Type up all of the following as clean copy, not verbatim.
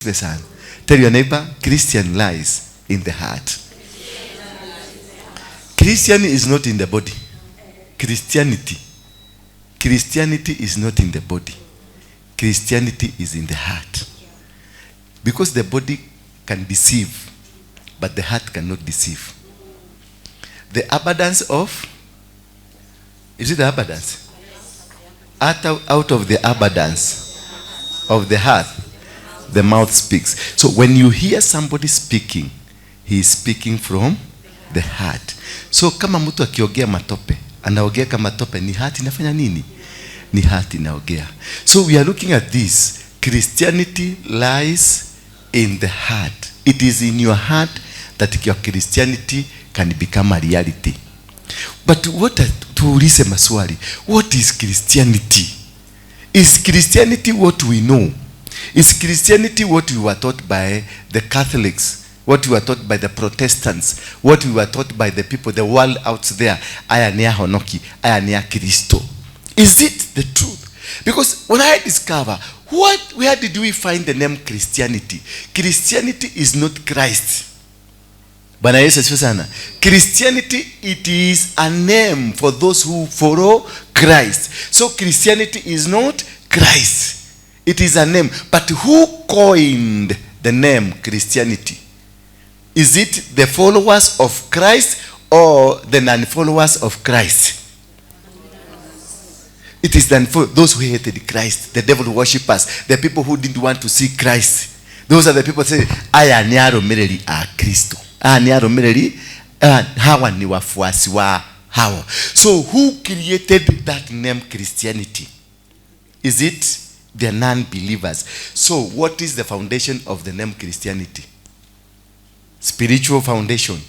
Asifiwe sana. Tell your neighbor, Christian lies in the heart. Christian is not in the body. Christianity. Christianity is not in the body. Christianity is in the heart. Because the body can deceive, but the heart cannot deceive. The abundance of, is it the abundance? Out of the abundance of the heart, the mouth speaks. So when you hear somebody speaking, he is speaking from the heart. So kama mtu akiongea matope, anaongea kama tope, ni heart inafanya nini? Ni heart inaongea. So we are looking at this. Christianity lies in the heart. It is in your heart that your Christianity can become a reality. But what, tuulize maswali. What is Christianity? Is Christianity what we know? Is Christianity what we were taught by the Catholics? What we were taught by the Protestants? What we were taught by the people, the world out there? Aya ni ahonoki, aya ni Kristo. Is it the truth? Because when I discover, where did we find the name Christianity? Christianity is not Christ. Bwana Yesu asifiwe sana. Christianity, it is a name for those who follow Christ. So Christianity is not Christ. It is a name. But who coined the name Christianity? Is it the followers of Christ or the non-followers of Christ? It is then for those who hated Christ, the devil worshippers, the people who didn't want to see Christ. Those are the people say, aya ni arũmĩrĩri a Kristo. Aya ni arũmĩrĩri, hawa ni wafuasi wa hawa. So who created that name Christianity? Is it the non-believers? So what is the foundation of the name Christianity? Spiritual foundation.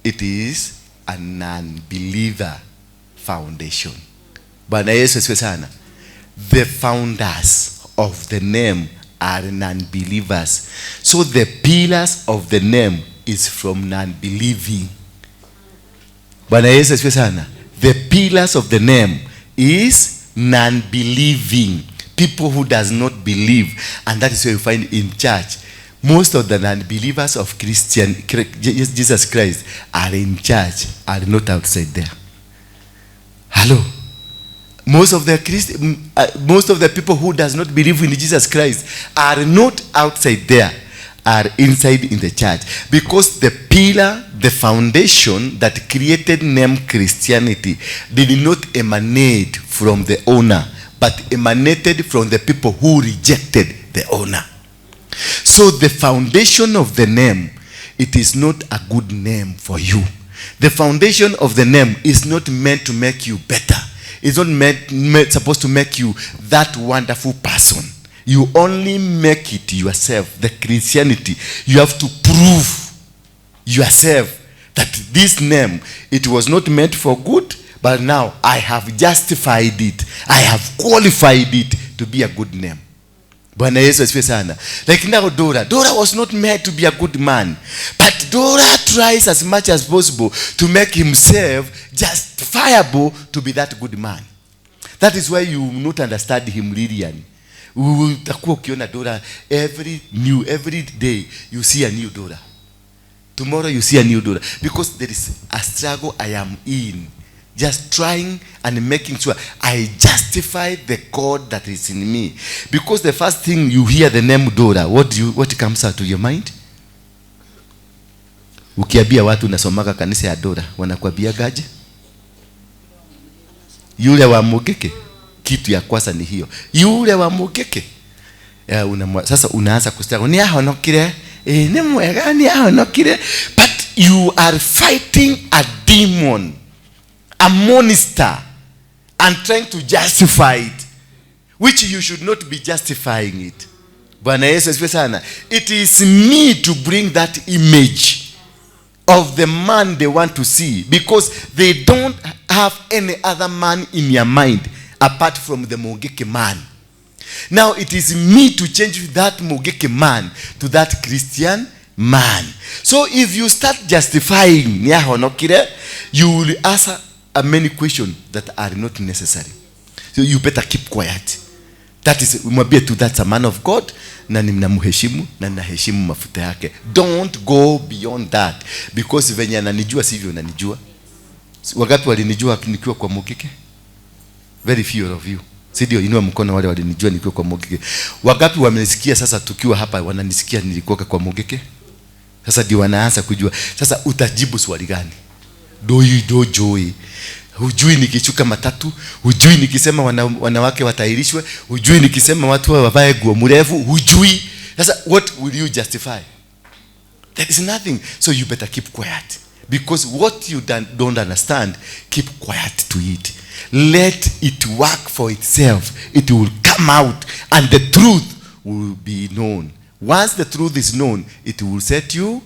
It is a non-believer foundation. Bwana Yesu asifiwe sana. The founders of the name are non-believers. So the pillars of the name is from non-believing. Bwana Yesu asifiwe sana. The pillars of the name is non-believing. People who does not believe. And that is where you find in church. Most of the non-believers of Christian Jesus Christ are in church, are not outside there. Hello. Most of the most of the people who does not believe in Jesus Christ are not outside there, are inside in the church. Because the pillar, the foundation that created name Christianity did not emanate from the owner, but emanated from the people who rejected the owner. So the foundation of the name, it is not a good name for you. The foundation of the name is not meant to make you better. It's not supposed to make you that wonderful person. You only make it yourself. The Christianity, you have to prove yourself that this name, it was not meant for good, but now I have justified it. I have qualified it to be a good name. Bwana Yesu asifiwe sana. Like now Dora. Dora was not meant to be a good man. But Dora tries as much as possible to make himself justifiable to be that good man. That is why you will not understand him, Lilian. Utakuwa ukiona Dora every day you see a new Dora. Tomorrow you see a new Dora. Because there is a struggle I am in. Just trying and making sure I justify the God that is in me. Because the first thing you hear the name Dora, what comes out to your mind? Ukiambia watu unasomaga kanisa ya Dora, wanakuambia gaje? Yule wa Mugeke. Kitu ya kwanza ni hiyo. Yule wa Mugeke. Ya, sasa unaanza kustruggle. Ni ahonokire. Ni mwega, ni ahonokire. But you are fighting a demon, a monster, and trying to justify it, which you should not be justifying it. Bwana Yesu asifiwe sana. It is me to bring that image of the man they want to see, because they don't have any other man in their mind apart from the Mugeke man. Now it is me to change that Mugeke man to that Christian man. So if you start justifying niahonokire, you will ask a many questions that are not necessary. So you better keep quiet. That is, mwambie tu that's a man of God na ninamheshimu na ninaheshimu mafuta yake. Don't go beyond that, because venye ananijua sivyo unanijua. Wangapi walinijua nikiwa kwa Mukike? Very few of you. Si ndio? Inua mkono wale walinijua nikiwa kwa Mukike. Wangapi wamenisikia sasa tukiwa hapa, wananisikia nilikuwa kwa Mukike? Sasa ndio wanaanza kujua. Sasa utajibu swali gani? Do you do joy? Hujui nikichuka matatu, hujui nikisema wanawake watahirishwe, hujui nikisema watu wavae nguo mrefu, hujui. Sasa what will you justify? There is nothing. So you better keep quiet. Because what you don't understand, keep quiet to it. Let it work for itself. It will come out and the truth will be known. Once the truth is known, it will set you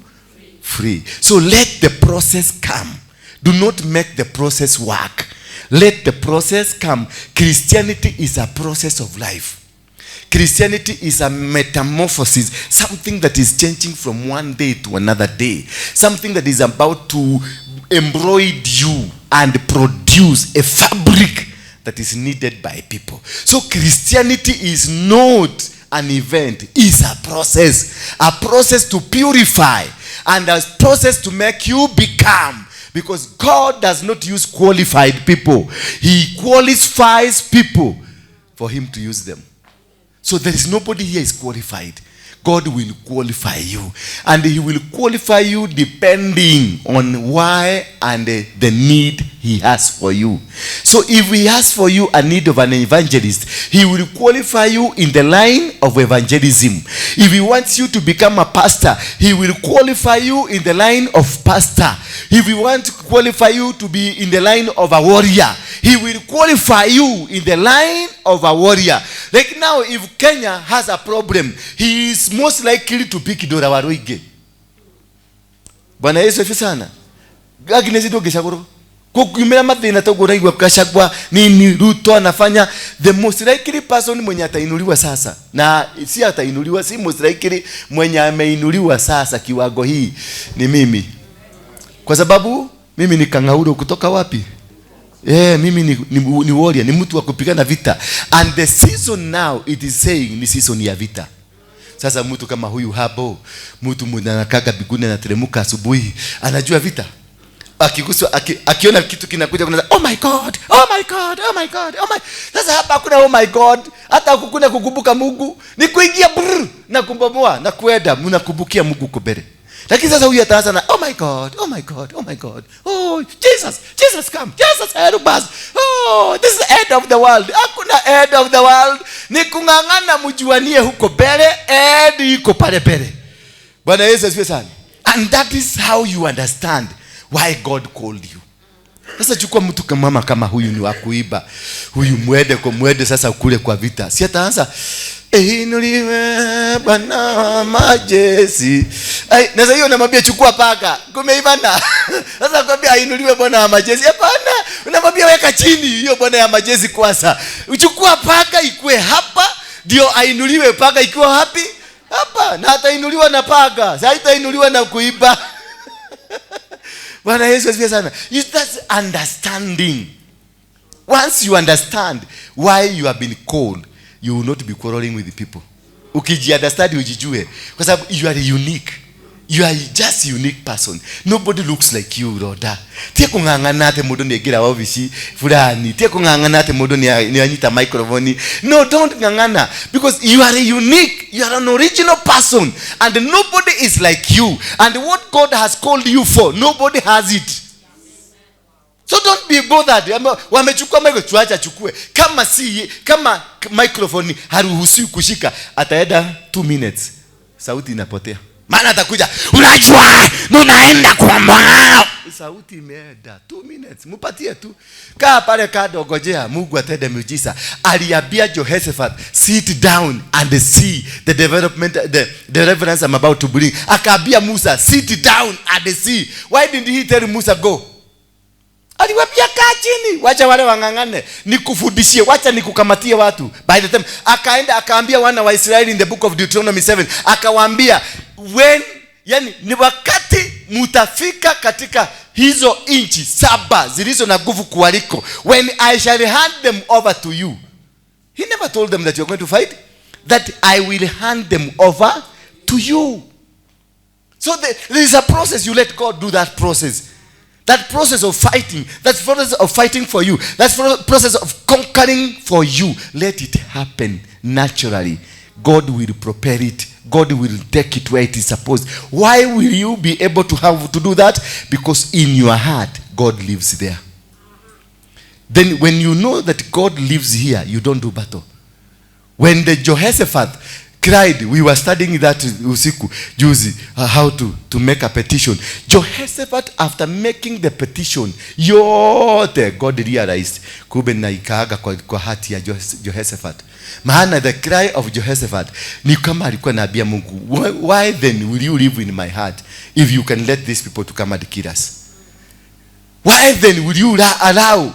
free. So let the process come. Do not make the process work. Let the process come. Christianity is a process of life. Christianity is a metamorphosis, something that is changing from one day to another day, something that is about to embroider you and produce a fabric that is needed by people. So Christianity is not an event, it's a process, a process to purify and a process to make you become. Because God does not use qualified people. He qualifies people for him to use them. So there is nobody here is qualified. God will qualify you. And he will qualify you depending on why and the need he has for you. So if he has for you a need of an evangelist, he will qualify you in the line of evangelism. If he wants you to become a pastor, he will qualify you in the line of pastor. If he wants to qualify you to be in the line of a warrior, he will qualify you in the line of a warrior. Like now, if Kenya has a problem, he is most likely to pick Dora Waruinge. Bwana Yesu asifiwe sana. Agnes ndũngĩcagũrwo. Kukiumĩra mathĩna toguo ũraigua Gachagua nini Ruto anafanya, the most likely person mwenye atainuliwa sasa, na si atainuliwa, si most likely mwenye ameinuliwa sasa kiwango hii ni mimi, kwa sababu mimi ni kangauro kutoka wapi? Mimi ni warrior, ni mtu wa kupigana vita, and the season now it is saying ni season ya vita. Sasa mtu kama huyu hapo, mtu mwenye anakaga biguni anateremka asubuhi, anajua vita. Akiguswa, akiona kitu kinakuja kuna oh my God, oh my God, oh my God, oh my. Sasa hapa hakuna oh my God, hata hakuna kukumbuka Mungu, ni kuingia brr na kumbomoa na kuenda, mnakumbukia Mungu uko mbele. Lakini sasa huyu ataanza na oh my God, oh my God, oh my God. Oh Jesus, Jesus come, Jesus help us. Oh, this is the end of the world. Hakuna end of the world. Ni kung'ang'ana mjuanie huko mbele, end iko pale mbele. Bwana Yesu asifiwe sana. And that is how you understand why God called you. Sasa chukua mtu kama mama kama huyu ni wa kuiba. Huyu mwende kwa mwende sasa kule kwa vita. Si ataanza inuliwe Bwana wa majeshi. Ai, na sasa hiyo namwambia chukua paka. Kumeivana. Sasa nakwambia ainuliwe Bwana wa majeshi. Hapana, unamwambia weka chini hiyo Bwana ya majeshi kwanza. Uchukua paka ikue hapa ndio ainuliwe, paka ikiwa wapi? Hapa. Na atainuliwa na paka. Sasa haitainuliwa na kuiba. Bwana Yesu asifiwe sana. That's understanding. Once you understand why you have been called, you will not be quarreling with the people. Ukijiunderstand ujijue, kwa sababu you are unique. You are just a unique person. Nobody looks like you, Roda. Tie kung'ang'ana ate mundu niingira ofici fulani. Tie kung'ang'ana ate mundu ni anyita microphone. No, don't ng'ang'ana, because you are a unique, you are an original person, and nobody is like you. And what God has called you for, nobody has it. So don't be bothered. Wamechukua microphone, tuacha chukue. Kama si, kama microphone haruhusiwi kushika, ataenda 2 minutes. Sauti inapotea. Maana atakuja, unajua tunaenda kwa mwao. Sauti imeenda 2 minutes. Mupatie tu. Kaa pale kando, ngojea Mungu atende miujiza. Aliambia Jehoshaphat, sit down and see the development, the deliverance I'm about to bring. Akaambia Musa, sit down and see. Why didn't he tell Musa go? Aliwaambia kaa chini, wacha wale wang'ang'ane, nikufundishie, wacha nikukamatie watu. By the time akaenda akaambia wana wa Israeli in the book of Deuteronomy 7, akawaambia when, yani ni wakati mutafika katika hizo nchi 7 zilizo na nguvu kuwaliko, when I shall hand them over to you, He never told them that you're going to fight. That I will hand them over to you. So there is a process. You let God do that process. That process of fighting, that process of fighting for you, that process of conquering for you, let it happen naturally. God will prepare it. God will take it where it is supposed. Why will you be able to have to do that? Because in your heart, God lives there. Then when you know that God lives here, you don't do battle. When the Jehoshaphat cried, we were studying that usiku juzi, how to make a petition. Jehoshaphat, after making the petition, yote God realized, kumbe naikaaga kwa heart ya Jehoshaphat. Maana the cry of Jehoshaphat ni kama alikuwa anaambia Mungu, why then will you live in my heart if you can let these people to come and kill us? Why then will you allow?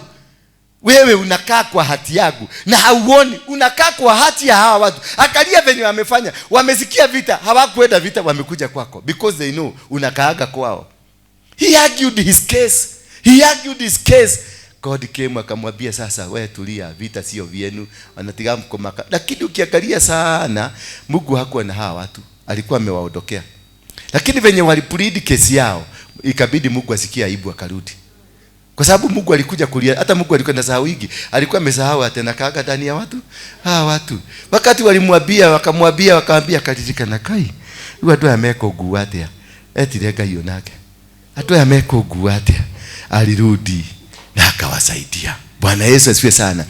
Wewe unakaa kwa heart yangu na hauoni, unakaa kwa heart ya hawa watu. Angalia venye wamefanya, wamesikia vita, hawakuenda vita, wamekuja kwako because they know unakaaga kwao. He argued his case. He argued his case. God came akamwambia, sasa wewe tulia, vita sio vyenu, wanatiga mkomaka. Lakini ukiangalia sana, Mungu hakuwa na hawa watu, alikuwa amewaondokea. Lakini venye waliplead kesi yao, ikabidi Mungu asikie aibu akarudi. Kwa sababu Mungu alikuja kulia, hata Mungu alikuwa anasahau hiki, alikuwa amesahau tena kaaga ndani ya watu. Hawa watu. Wakati walimwambia, wakamwambia, wakamwambia akaririkana kai. Rĩu andũ aya meka ũguo atĩa? Etire Ngai onake. Andũ aya meka ũguo atĩa? Alirudi na akawasaidia. Bwana Yesu asifiwe sana.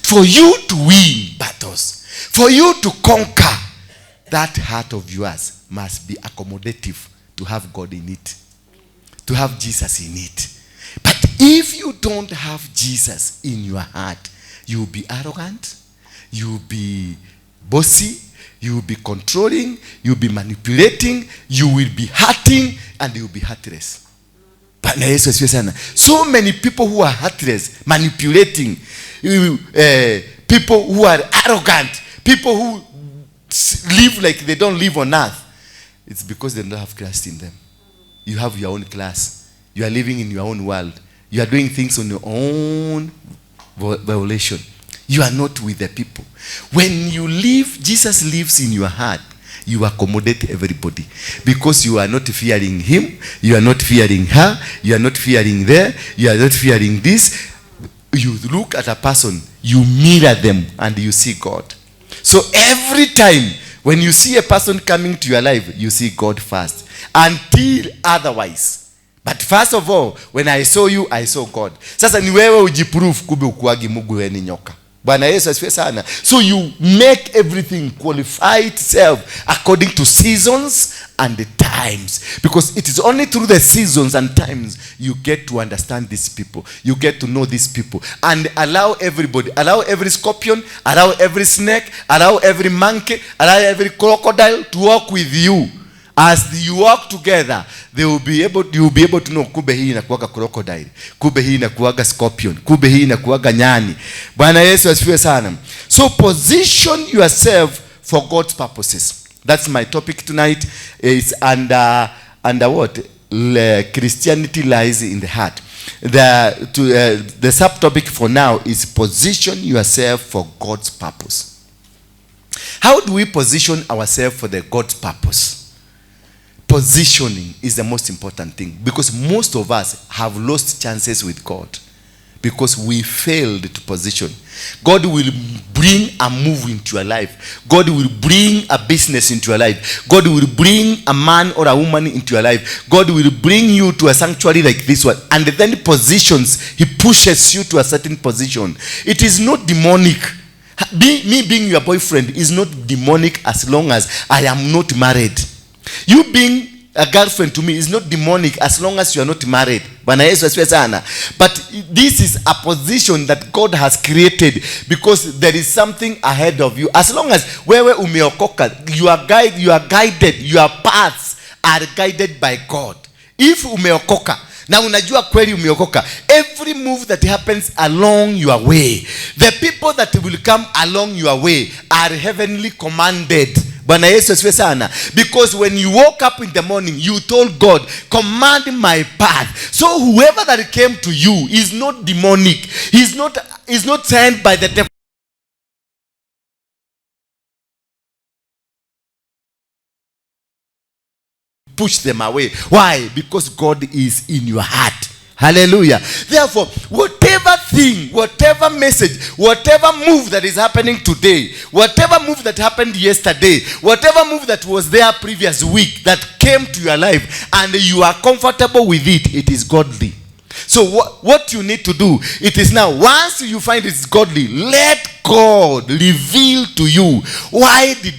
For you to win battles, for you to conquer, that heart of yours must be accommodative to have God in it, to have Jesus in it. But if you don't have Jesus in your heart, you'll be arrogant, you'll be bossy, you'll be controlling, you'll be manipulating, you will be hurting, and you'll be heartless. Bwana Yesu asifiwe sana. So many people who are heartless, manipulating, people who are arrogant, people who live like they don't live on earth, it's because they don't have Christ in them. You have your own class. You are living in your own world. You are doing things on your own violation. You are not with the people. When you live, Jesus lives in your heart. You accommodate everybody because you are not fearing him, you are not fearing her, you are not fearing there, you are not fearing this. You look at a person, you mirror them, and you see God. So every time when you see a person coming to your life, you see God first, until otherwise. But first of all, when I saw you, I saw God. Sasa ni wewe ujiprove, kumbe ukuagi Mungu, wewe ni nyoka. Bwana Yesu asifiwe sana. So you make everything qualify itself according to seasons and the times. Because it is only through the seasons and times you get to understand these people. You get to know these people. And allow everybody, allow every scorpion, allow every snake, allow every monkey, allow every crocodile to walk with you. As you walk together, they will be able, you will be able to know, kumbe hii inakuwaga crocodile, kumbe hii inakuwaga scorpion, kumbe hii inakuwaga nyani. Bwana Yesu asifiwe sana. So position yourself for God's purposes. That's my topic tonight. It's under what? Christianity lies in the heart. The subtopic for now is position yourself for God's purpose. How do we position ourselves for the God's purpose? Positioning is the most important thing, because most of us have lost chances with God because we failed to position. God will bring a move into your life. God will bring a business into your life. God will bring a man or a woman into your life. God will bring you to a sanctuary like this one. And then positions, he pushes you to a certain position. It is not demonic. Me being your boyfriend is not demonic as long as I am not married. You being a girlfriend to me is not demonic as long as you are not married. Bwana Yesu asifiwe sana. But this is a position that God has created because there is something ahead of you. As long as wewe umeokoka, you are guided, your paths are guided by God. If umeokoka na unajua kweli umeokoka, every move that happens along your way, the people that will come along your way are heavenly commanded. Bwana Yesu asifiwe sana. Because when you woke up in the morning, you told God, command my path. So whoever that came to you is not demonic. He's not sent by the devil. push them away. Why? Because God is in your heart. Hallelujah. Therefore, whatever thing, whatever message, whatever move that is happening today, whatever move that happened yesterday, whatever move that was there previous week that came to your life and you are comfortable with it, it is godly. So what you need to do, it is now, once you find it's godly, let God reveal to you, why did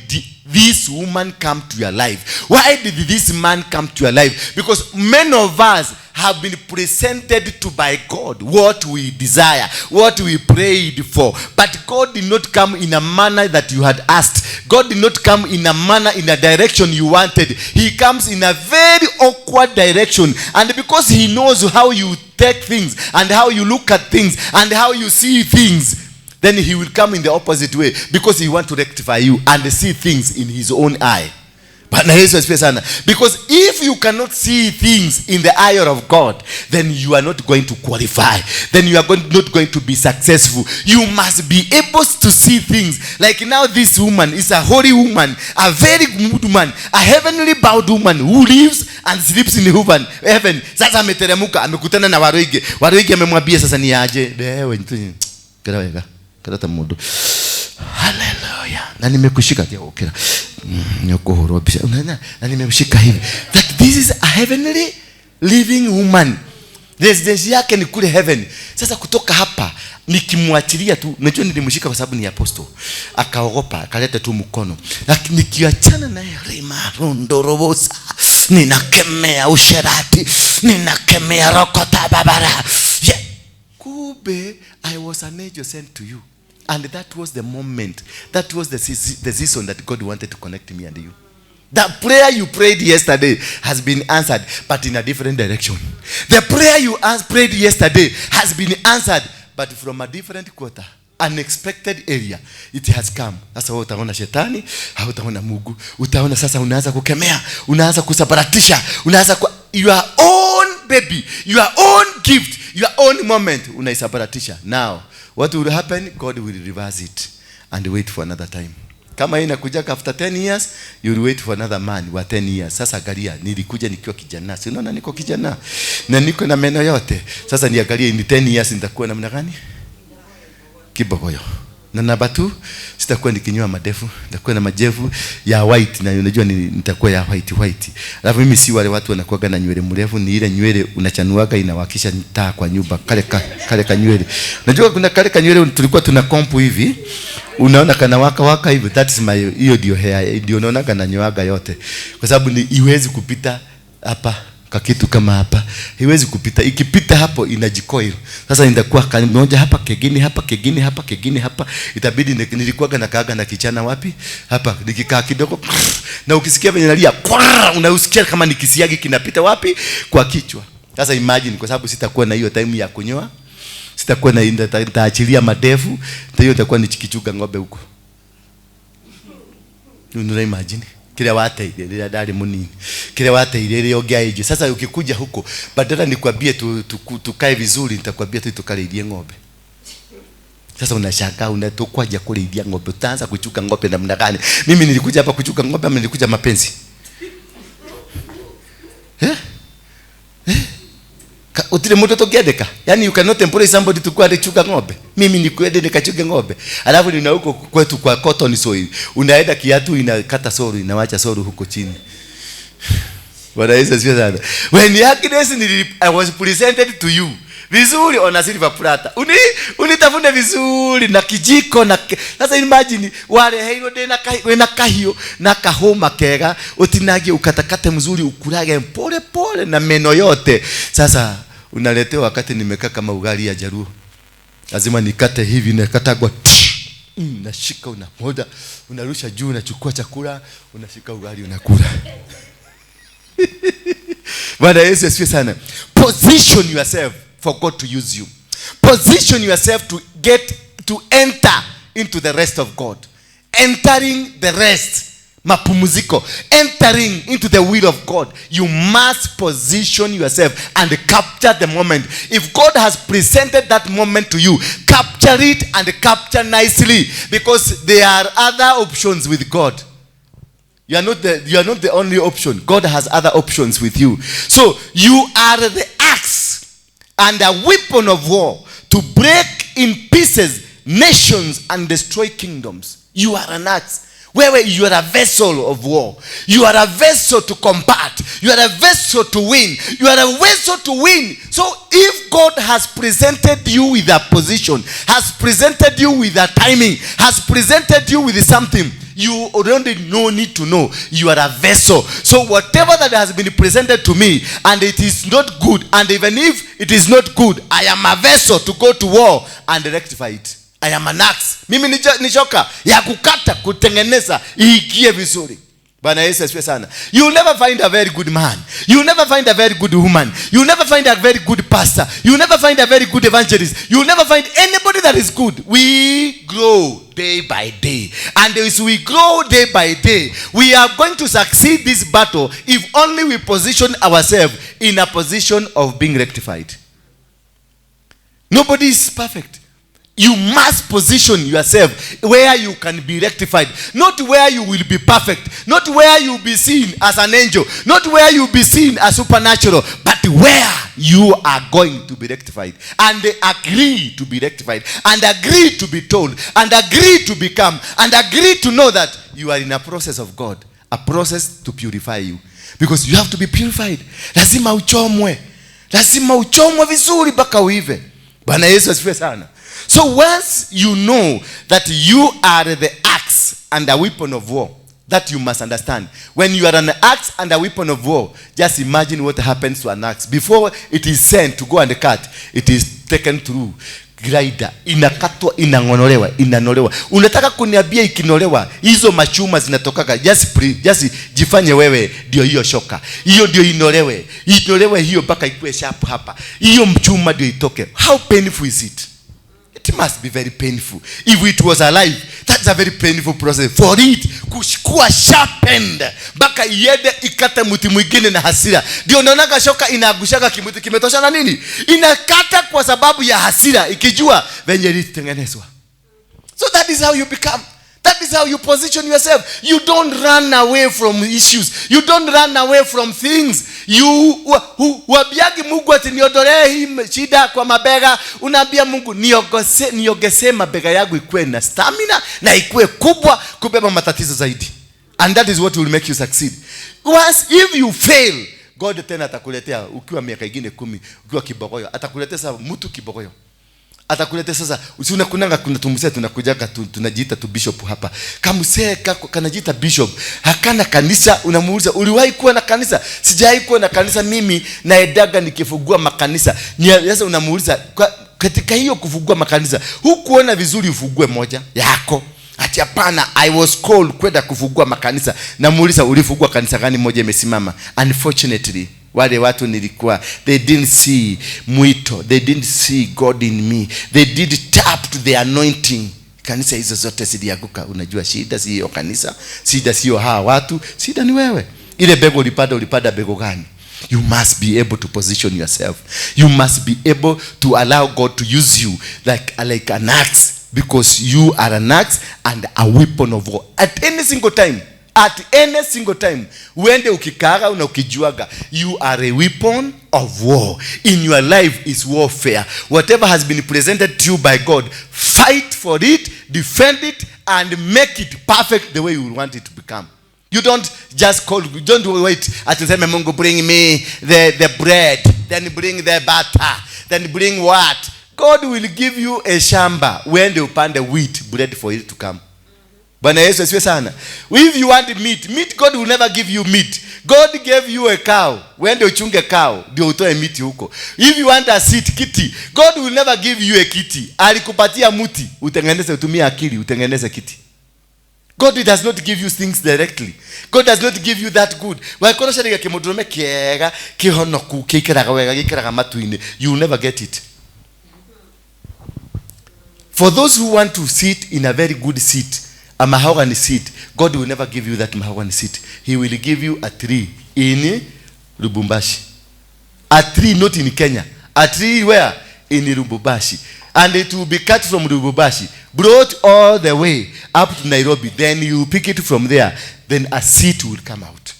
this woman come to your life? Why did this man come to your life? Because many of us have been presented to by God what we desire, what we prayed for. But God did not come in a manner that you had asked. God did not come in a manner, in a direction you wanted. He comes in a very awkward direction. And because he knows how you take things and how you look at things and how you see things, then he will come in the opposite way, because he wants to rectify you and see things in his own eye. Bwana Yesu asifiwe sana. Because if you cannot see things in the eye of God, then you are not going to qualify. Then you are not going to be successful. You must be able to see things. Like now, this woman is a holy woman, a very good woman, a heavenly bound woman who lives and sleeps in heaven. Heaven. Sasa ameteremuka, amekutana na Waruinge. Waruinge amemwambia sasa ni aje. Wewe kera wega. Kera mundu. Hallelujah. Na nimekushika kia ukira. Nyokuhurwo mbica. Unaona? Na nimemshika hivi. That this is a heavenly living woman. Residence yake ni kule heaven. Sasa kutoka hapa nikimwachilia tu, unajua nilimshika kwa sababu ni apostle. Akaogopa, akaleta tu mkono. Lakini nikiachana naye, rima rondorobosa. Ninakemea usherati, ninakemea rokota babara. Yeah. Kumbe I was an angel sent to you. And that was the moment, that was the season that God wanted to connect me and you. That prayer you prayed yesterday has been answered, but in a different direction. The prayer you prayed yesterday has been answered, but from a different quarter, unexpected area, it has come. Sasa wewe utaona shetani, hautaona Mungu. Utaona sasa unaanza kukemea, unaanza kusabaratisha, unaanza your own baby, your own gift, your own moment, unaisabaratisha. Now, what will happen? God will reverse it and wait for another time. Kama hii inakuja after 10 years, you will wait for another man wa 10 years. Sasa angalia, nilikuja nikiwa kijana. Si unaona niko kijana? Na niko na meno yote. Sasa niangalie in 10 years nitakuwa namna gani? Kibogoyo. Na namba 2, sitakuwa nikinyoa madefu, nitakuwa na majevu ya white, na unajua nitakuwa ya white white. Alafu mimi si wale watu wanakuwa na nywele mrefu, ni ile nywele unachanuaga inawakisha taa kwa nyumba, kale ka nywele. Unajua kuna kale ka nywele tulikuwa tuna kompu hivi, unaona kana waka waka hivi, that is my, hiyo ndio hair, ndio unaona kana nyoaga yote. Kwa sababu ni iwezi kupita hapa. Kakitu kama hapa haiwezi kupita, ikipita hapo inajikoil. Sasa nitakuwa moja hapa, kegini hapa, kegini hapa, kegini hapa. Itabidi nilikuwa na kaaga na kichana wapi hapa, nikikaa kidogo, na ukisikia venye nalia, unausikia kama nikisiagi kinapita wapi kwa kichwa. Sasa imagine, kwa sababu sitakuwa na hiyo time ya kunyoa, sitakuwa na, nitaachilia madevu, hiyo itakuwa nikichuka ng'ombe huko. Una imagine kile wateire rĩrĩa ndarĩ mũnini, kile wateire rĩrĩa ũngĩaĩnjio. Sasa ukikuja huko, badala nikwambie tukae vizuri, nitakwambia tu tukarĩithie ng'ombe. Sasa unashangaa unatokwaje kurĩithia ng'ombe? Utaanza kuchuka ng'ombe namna gani? Mimi nilikuja hapa kuchuka ng'ombe ama nilikuja mapenzi? Utire mtu tokiendeka. Yaani you cannot employ somebody to go and chuka ng'ombe. Mimi nikuende nikachuke ng'ombe. Alafu nina huko kwetu kwa cotton soil. Unaenda kiatu inakata soru, inawacha soru huko chini. Bwana Yesu asifiwe sana. When Agnes I was presented to you vizuri on a silver platter. Unitafune vizuri na kijiko na sasa imagine wareheirwo ndina wena kahiũ na kahoma kega, utinagie ukatakate mzuri, ukulage pole pole na meno yote. Sasa unaletewa wakati nimekaa kama ugali ya Jaruo. Lazima nikate hivi, nakatagwa, nashika, unamoda, unarusha juu, unachukua chakula, unashika ugali unakula. Bwana Yesu asifiwe sana. Position yourself for God to use you. Position yourself to enter into the rest of God. Entering the rest, mapumziko, entering into the will of God. You must position yourself and capture the moment. If God has presented that moment to you, capture it and capture nicely, because there are other options with God. You are not the only option. God has other options with you. So you are the axe and a weapon of war to break in pieces nations and destroy kingdoms. You are an axe. Wewe, you are a vessel of war. You are a vessel to combat. You are a vessel to win. You are a vessel to win. So if God has presented you with a position, has presented you with a timing, has presented you with something, you already no need to know you are a vessel. So whatever that has been presented to me and it is not good, and even if it is not good, I am a vessel to go to war and rectify it. I am an axe. Mimi ni shoka ya kukata, kutengeneza iingie vizuri. Bwana Yesu asifiwe sana. You will never find a very good man. You will never find a very good woman. You will never find a very good pastor. You will never find a very good evangelist. You will never find anybody that is good. We grow day by day. And as we grow day by day, we are going to succeed this battle if only we position ourselves in a position of being rectified. Nobody is perfect. You must position yourself where you can be rectified. Not where you will be perfect. Not where you will be seen as an angel. Not where you will be seen as supernatural. But where you are going to be rectified. And agree to be rectified. And agree to be told. And agree to become. And agree to know that you are in a process of God. A process to purify you. Because you have to be purified. Lazima uchomwe. Lazima uchomwe vizuri mpaka uive. Bwana Yesu asifiwe sana. So once you know that you are the axe and a weapon of war, that you must understand. When you are an axe and a weapon of war, just imagine what happens to an axe. Before it is sent to go and cut, it is taken through grinder. Inakatwa, inang'onolewa, inanolewa. Unataka kuniambia ikinolewa, hizo machuma zinatokaga? Just jifanye wewe ndio hiyo shoka. Hiyo ndio inolewe. Inolewe hiyo mpaka ikuwe sharp hapa. Hiyo mchuma ndio itoke. How painful is it? It must be very painful. If it was alive, that's a very painful process for it kuwa sharpened mpaka iende ikate mti mwingine na hasira. Ndio unaonaga shoka inaagushaga kimuti kimetosha na nini? Inakata kwa sababu ya hasira, ikijua venye ilitengenezwa. So that is how you become. That is how you position yourself. You don't run away from issues. You don't run away from things. You huambiagi Mungu ati niondolee hii shida kwa mabega. Unaambia Mungu niogese mabega yangu ikuwe na stamina na ikuwe kubwa kubeba matatizo zaidi. And that is what will make you succeed. Once if you fail, God tena atakuletea ukiwa miaka ingine 10, ukiwa kibogoyo, atakuletea sasa mtu kibogoyo. Atakuletea sasa, si unakunanga kuna tumsee tunakujaga tunajiita tu bishop hapa. Kamsee kako kanajiita bishop, hakana kanisa. Unamuuliza uliwahi kuwa na kanisa? Sijawahi kuwa na kanisa mimi, naendaga nikifungua makanisa. Sasa unamuuliza katika hiyo kufungua makanisa, hukuona vizuri ufungue moja yako? Ati hapana, I was called kwenda kufungua makanisa. Namuuliza ulifungua kanisa gani moja imesimama? Unfortunately, wale watu nilikuwa, they didn't see mwito, they didn't see God in me, they did tap to the anointing. Kanisa hizo zote zilianguka. Unajua shida sio kanisa, shida sio hawa watu, shida ni wewe. Ile bego ulipanda, ulipanda bego gani? You must be able to position yourself. You must be able to allow God to use you like an axe, because you are an axe and a weapon of war. At any single time, at any single time, uende ukikaga na ukijuaga, you are a weapon of war. In your life is warfare. Whatever has been presented to you by God, fight for it, defend it, and make it perfect the way you want it to become. You don't just call, you don't wait ati useme Mungu bring me the bread, then bring the butter, then bring what? God will give you a shamba uende upande wheat bread for it to come. Bwana Yesu asifiwe sana. If you want meat, meat God will never give you meat. God gave you a cow. Uende uchunge cow ndio utoe meat huko. If you want a seat, kiti, God will never give you a kiti. Alikupatia muti, utengeneze, utumie akili utengeneze kiti. God does not give you things directly. God does not give you that good. Wakorwo cariga kimundurume kiega, kihonoku, kiikaraga wega, giikaraga matu-inĩ, you will never get it. For those who want to sit in a very good seat, a mahogany seat, God will never give you that mahogany seat. He will give you a tree in Lubumbashi. A tree not in Kenya. A tree where? In Lubumbashi. And it will be cut from Lubumbashi, Blow it all the way up to Nairobi, then you pick it from there, then a seed will come out.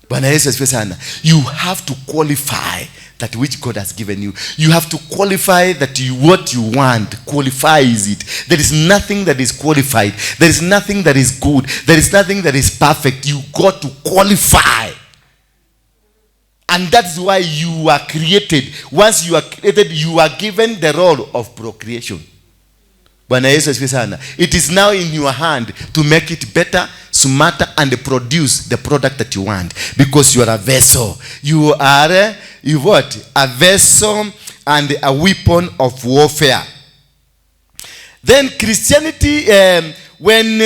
Bwana Yesu asifiwe sana. You have to qualify that which God has given you. You have to qualify that you, what you want qualifies it. There is nothing that is qualified. There is nothing that is good. There is nothing that is perfect. You got to qualify. And that's why you are created. Once you are created, you are given the role of procreation. Bwana Yesu asifiwe sana. It is now in your hand to make it better, smarter, and produce the product that you want. Because you are a vessel. You are you what? A vessel and a weapon of warfare. Then Christianity, when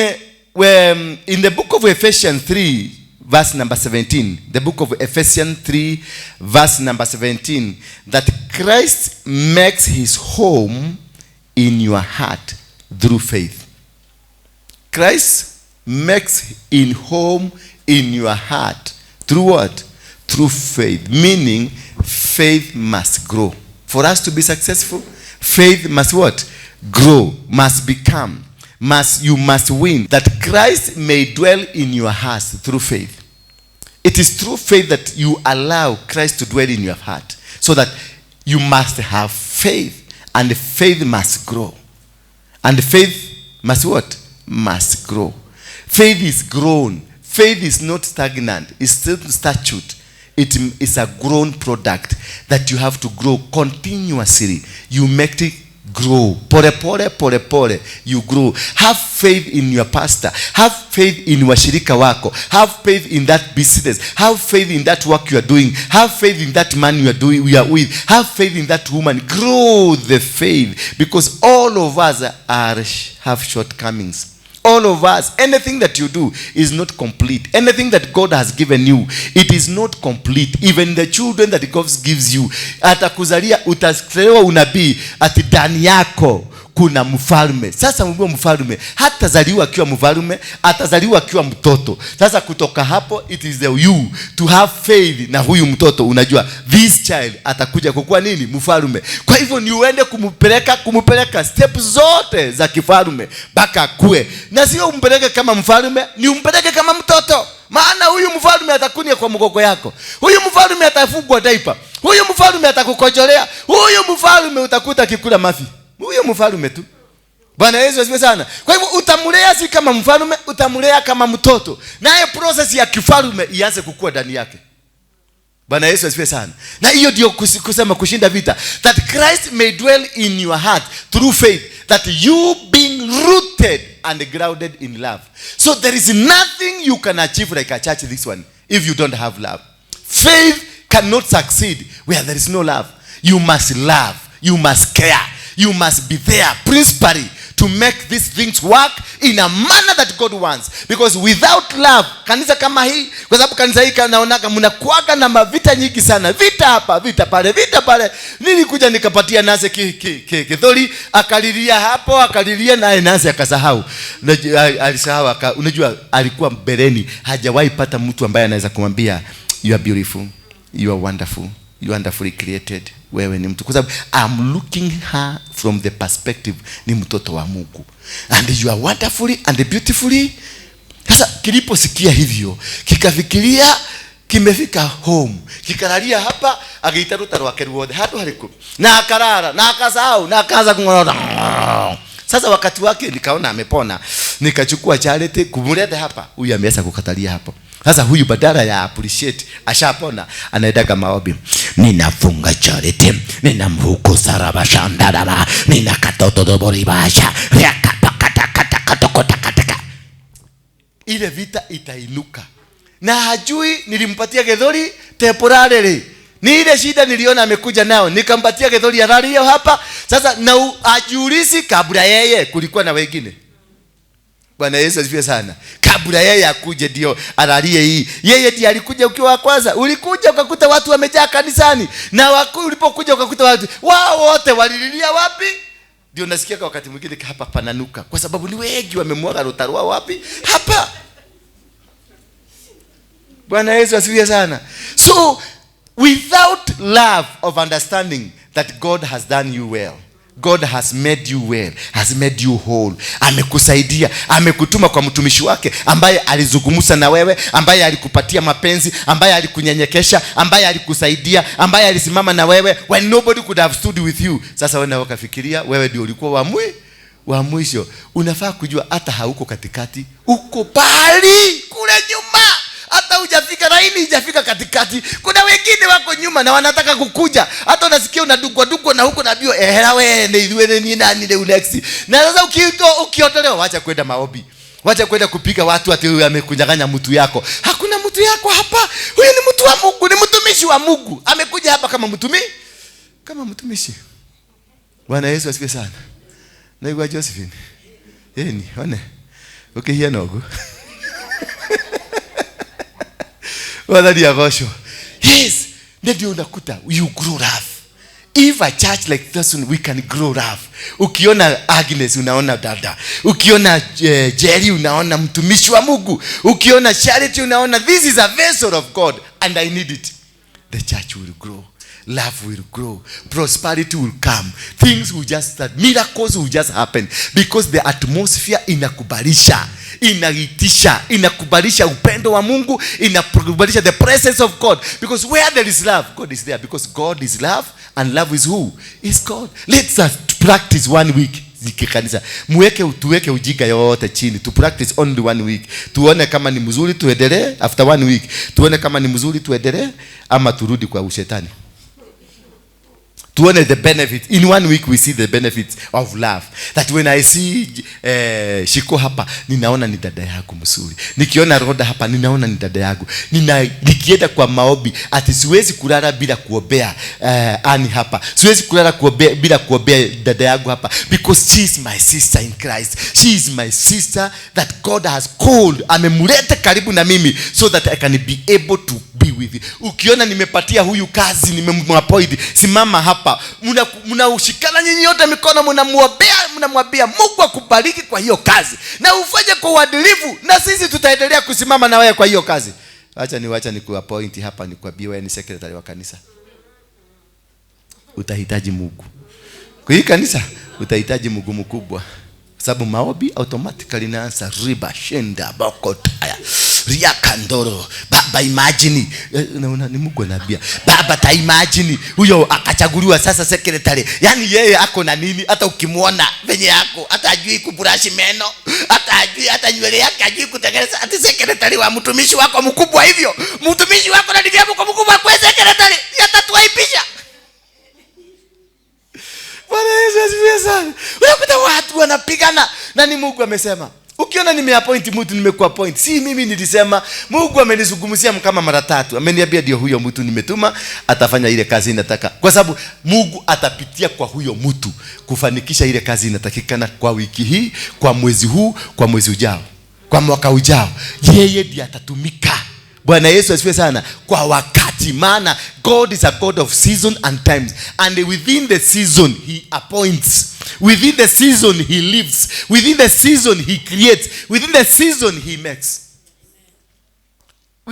in the book of Ephesians 3, verse number 17, the book of Ephesians 3, verse number 17, that Christ makes his home in your heart through faith. Christ makes in home in your heart through what? Through faith. Meaning, faith must grow. For us to be successful, faith must what? Grow, must become, you must win. That Christ may dwell in your hearts through faith. It is through faith that you allow Christ to dwell in your heart. So that you must have faith. And faith must grow. And faith must what? Must grow. Faith is grown. Faith is not stagnant. It's still statute. It is a grown product that you have to grow continuously. You make it grow. Pole, pole, pole, pole. You grow. Have faith in your pastor. Have faith in washirika wako. Have faith in that business. Have faith in that work you are doing. Have faith in that man you are doing, we are with. Have faith in that woman. Grow the faith, because all of us have shortcomings. All of us, anything that you do is not complete. Anything that God has given you, it is not complete. Even the children that God gives you, atakuzalia, utatolewa unabii ati ndani yako kuna mfalme. Sasa mbona mfalme hatazaliwa akiwa mfalme, atazaliwa akiwa mtoto. Sasa kutoka hapo, it is the you to have faith na huyu mtoto. Unajua this child atakuja kukua nini? Mfalme. Kwa hivyo ni uende kumupeleka steps zote za kifalme mpaka akue. Na sio umpeleke kama mfalme, ni umpeleke kama mtoto. Maana huyu mfalme atakunia kwa mgongo yako. Huyu mfalme atafugwa diaper. Huyu mfalme atakukojolea. Huyu mfalme utakuta akikula mafi. Huyo mfalme tu. Bwana Yesu asifiwe sana. Kwa hivyo utamlea si kama mfalme, utamlea kama mtoto. Naye process ya kifalme ianze kukua ndani yake. Bwana Yesu asifiwe sana. Na hiyo ndio kusema kushinda vita. That Christ may dwell in your heart through faith, that you being rooted and grounded in love. So there is nothing you can achieve like a church this one if you don't have love. Faith cannot succeed where there is no love. You must love. You must care. You must be there principally to make these things work in a manner that God wants. Because without love, kanisa kama hii, kwa sababu kanisa hii naonaga mnakuaga na mavita nyingi sana. Vita hapa, vita pale, vita pale. Nilikuja nikapatia Nase kidholi, akalilia hapo, akalilia naye Nase akasahau. Alisahau, unajua alikuwa mbeleni, hajawahi pata mtu ambaye anaweza kumwambia you are beautiful, you are wonderful, you are wonderfully created. Wewe ni mtu. Kwa sababu I'm looking her from the perspective ni mtoto wa Mungu. And you are wonderfully and beautifully. Sasa kiliposikia hivyo, kikafikiria kimefika home. Kikalalia hapa, akaita ruta rwake ruothe handu hariku. Na akarara, na akasahau, na akaanza kung'orora. Sasa wakati wake nikaona amepona. Nikachukua Charity kumleta hapa. Huyu ameanza kukatalia hapo. Sasa huyu badala ya appreciate ashapona, anaendaga maombi. Ninafunga Charity, ninamfukuza rabashandarara, ninakatoto boribasha, riakapakatakatakatakataka. Ile vita itainuka. Na hajui nilimpatia gedhori temporarily. Ni ile shida niliona amekuja nao, nikampatia gedhori ya rali hiyo hapa. Sasa na ajiulizi kabla yeye kulikuwa na wengine. Bwana Yesu asifiwe sana. Kabla yeye akuje ndio alalie hii. Yeye ndiye alikuja ukiwa wa kwanza. Ulikuja ukakuta watu wamejaa kanisani. Na ulipokuja ukakuta watu wao wote walililia wapi? Ndio nasikia kwa wakati mwingine hapa pananuka. Kwa sababu ni wengi wamemwaga rutarua wapi? Hapa. Bwana Yesu asifiwe sana. So without love of understanding that God has done you well, God has made you well, has made you whole. Amekusaidia, amekutuma kwa mtumishi wake ambaye alizungumza na wewe, ambaye alikupatia mapenzi, ambaye alikunyenyekesha, ambaye alikusaidia, ambaye alisimama na wewe when nobody could have stood with you. Sasa wewe ukafikiria wewe ndio ulikuwa wa mwisho. Unafaa kujua hata hauko katikati, uko pali kule nyuma. Hata hujafika laini, hujafika katikati. Kuna wengine wako nyuma na wanataka kukuja. Hata unasikia unadugwa dugwa na huko naambiwa ehera wewe ni wewe ni nani leo next. Na sasa ukiondolewa, wacha kwenda maombi. Wacha kwenda kupiga watu ati huyu amekunyang'anya mtu yako. Hakuna mtu yako hapa. Huyu ni mtu wa Mungu, ni mtumishi wa Mungu. Amekuja hapa kama mtumishi. Kama mtumishi. Bwana Yesu asifiwe sana. Naigua Josephine. Yeni, one. Ukihia nogu. Wadhani agosho. Yes, ndio unakuta you grow up. If a church like this one, we can grow up. Ukiona Agnes unaona dada. Ukiona Jerry unaona mtumishi wa Mungu. Ukiona Charity unaona this is a vessel of God and I need it. The church will grow. Love will grow. Prosperity will come. Things will just start. Miracles will just happen. Because the atmosphere inakubalisha, inaitisha, inakubalisha upendo wa Mungu, inakubalisha the presence of God. Because where there is love, God is there. Because God is love, and love is who? Is God. Let's us practice 1 week. Kanisa. Muweke, tuweke ujinga yote chini. To practice only 1 week. Tuone kama ni mzuri tuendelee after 1 week. Tuone kama ni mzuri tuendelee ama turudi kwa ushetani. Tuone the benefit. In 1 week we see the benefits of love. That when I see Shiko hapa, ninaona ni dada yangu mzuri. Nikiona Roda hapa, ninaona ni dada yangu. Nikienda kwa maombi, ati siwezi kulala bila kuombea Ani hapa. Siwezi kulala bila kuombea dada yangu hapa. Because she is my sister in Christ. She is my sister that God has called. Amemleta karibu na mimi so that I can be able to be with you. Ukiona nimepatia huyu kazi, nimemappoint, simama hapa. Mnaushikana nyinyi yote mikono, mnamuombea, mnamwambia Mungu akubariki kwa hiyo kazi na ufanye kwa uadilifu, na sisi tutaendelea kusimama na wewe kwa hiyo kazi. Acha nikuappoint hapa, nikwambie wewe ni secretary wa kanisa. Utahitaji Mungu kwa hii kanisa, utahitaji Mungu mkubwa, sababu maombi automatically inaanza riba shenda bokotaya riakandoro. Baba imagine, naona ni Mungu anambia baba ta imagine huyo akachaguliwa sasa secretary. Yani yeye ako na nini? Hata ukimuona venye yako hata ajui kubrush meno, hata ajui, hata nywele yake ajui kutengeneza. Ati secretary wa mtumishi wako mkubwa hivyo, mtumishi wako na ndiye mkubwa kwa secretary, atatuaibisha. Bwana Yesu asifiwe sana. Unakuta watu wanapigana na ni Mungu amesema. Ukiona nimeappoint mtu, nimekuappoint. Si mimi nilisema, Mungu amenizungumzia kama mara tatu. Ameniambia ndio huyo mtu nimetuma, atafanya ile kazi inataka. Kwa sababu Mungu atapitia kwa huyo mtu kufanikisha ile kazi inatakikana kwa wiki hii, kwa mwezi huu, kwa mwezi ujao, kwa mwaka ujao. Yeye ndiye atatumika. Bwana Yesu asifiwe sana. Kwa wakati, maana God is a God of season and times, and within the season he appoints, within the season he lives, within the season he creates, within the season he makes.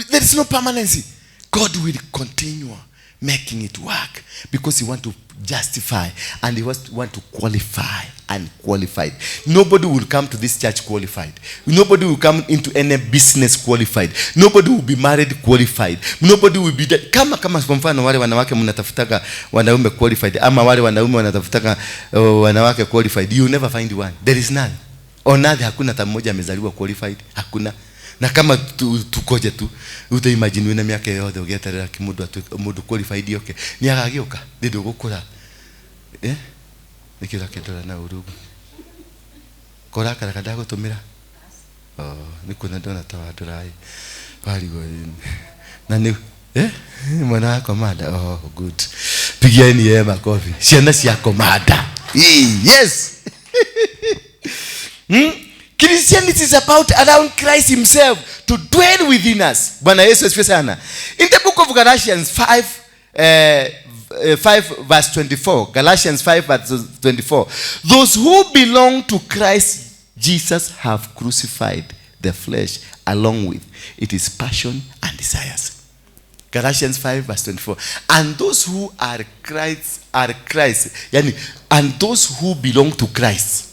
There is no permanency. God will continue making it work because he wants to justify and he wants to qualify and qualified. Nobody will come to this church qualified. Nobody will come into any business qualified. Nobody will be married qualified. Nobody will be that. Kama kwa mfano wale wanawake mnatafutaka wanaume qualified, ama wale wanaume wanatafutaka wanawake qualified, you never find one. There is none. On earth hakuna hata mmoja amezaliwa qualified. Hakuna. Na kama tukoje tu, utaimagine wina miaka yothe ugeterera kimundu atu mundu qualified yoke ni agagioka ndi gukura nikira kendora na urugu korakara kada gutumira oh nikuona ndona ta wandurai warigo na ni mwana wa komanda. Oh good, pigieni yeye makofi, ciana cia komanda. Yes. Christianity is about allowing Christ himself to dwell within us. Bwana Yesu asifiwe sana. In the book of Galatians 5 verse 24, Galatians 5 verse 24, those who belong to Christ Jesus have crucified the flesh along with its passion and desires. Galatians 5 verse 24. And those who are Christ are Christ. Yani, and those who belong to Christ